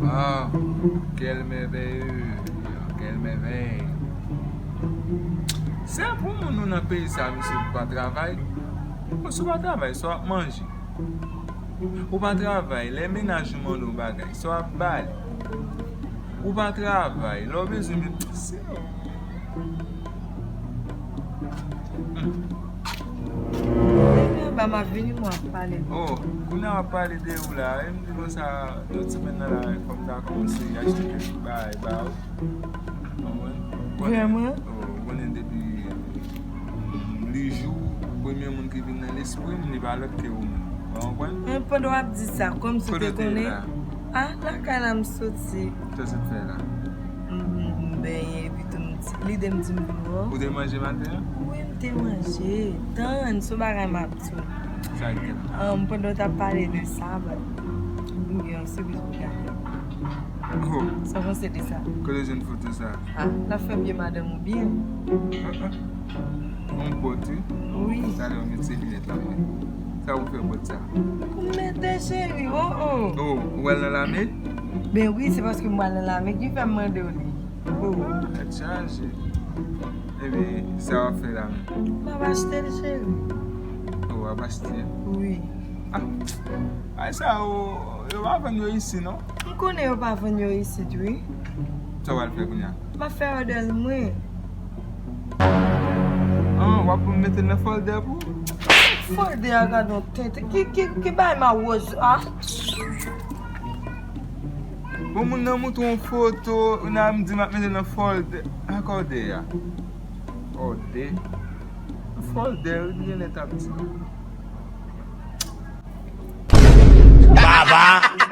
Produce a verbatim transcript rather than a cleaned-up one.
Ah, quelle merveille, quelle merveille. Se pou moun nou nan peyi sa, misye, ou pa travay. Bon, si w pa travay, sa w ap manje. Ou pa travay, lè mennaj ou mande w bagay, sa w ap ba li. Ou pa travay, lè w bezwen met se. Hmm. Depi anba m ap vini, mwen ap pale. Oh, kounye a w ap pale de ou la, e m di konsa, yon ti menn nan la, fò m ta kòmanse achte kèk bagay ba ou. Konprann? Vrèman? Oh, ou konnen depi, mm, li jou, premye moun ki vin nan lespri m, li pa lòt ke ou menm. Ou konprann? Men pandan w ap di sa, kòmsi w te konnen. Kote w te ye la? Ah, lakay la m soti. Sa w sot fè la? M, m benyen, epi tou m di, lide m di m dehors. Ou te manje maten an? Wi, m te manje. Tann, se yon bagay m ap di w. Sa k gen la? Ahn, pandan w t ap pale de sa, m gen yon sipriz pou w gade. Oh. Sa w panse de sa? Kote w jwenn foto sa? Ah, l ap fè byen madanm ou byen. Ah, ah. Yon bòt, wi. Wi. Talè w met se linèt la, wi. Sa ou fè bòt sa? M mete cheri, oh, oh. Oh, ou al nan lame? Ben wi, se paske m al nan lame ki fè m mande w li. Oh. Ah, tèt chaje. Ebyen, sa w ap fè la menm? M ap achte l, cheri. Oh, w ap achte l? Wi. Ah, ay sa yo, yo pa vann yo isi, non? M konnen yo pa vann yo isit, wi. Sa w al fè kounye a? M ap fè òdè l mwen. Ah, w ap mete l nan folder pou? Folder a, gad yon tenten. Ki, ki, ki bay mawòz a? Bon, moun nan montre yon foto, ou nan di m ap mete l nan folder. Akòde a. Òdè. Folder, wi, genlè t ap di. Baba!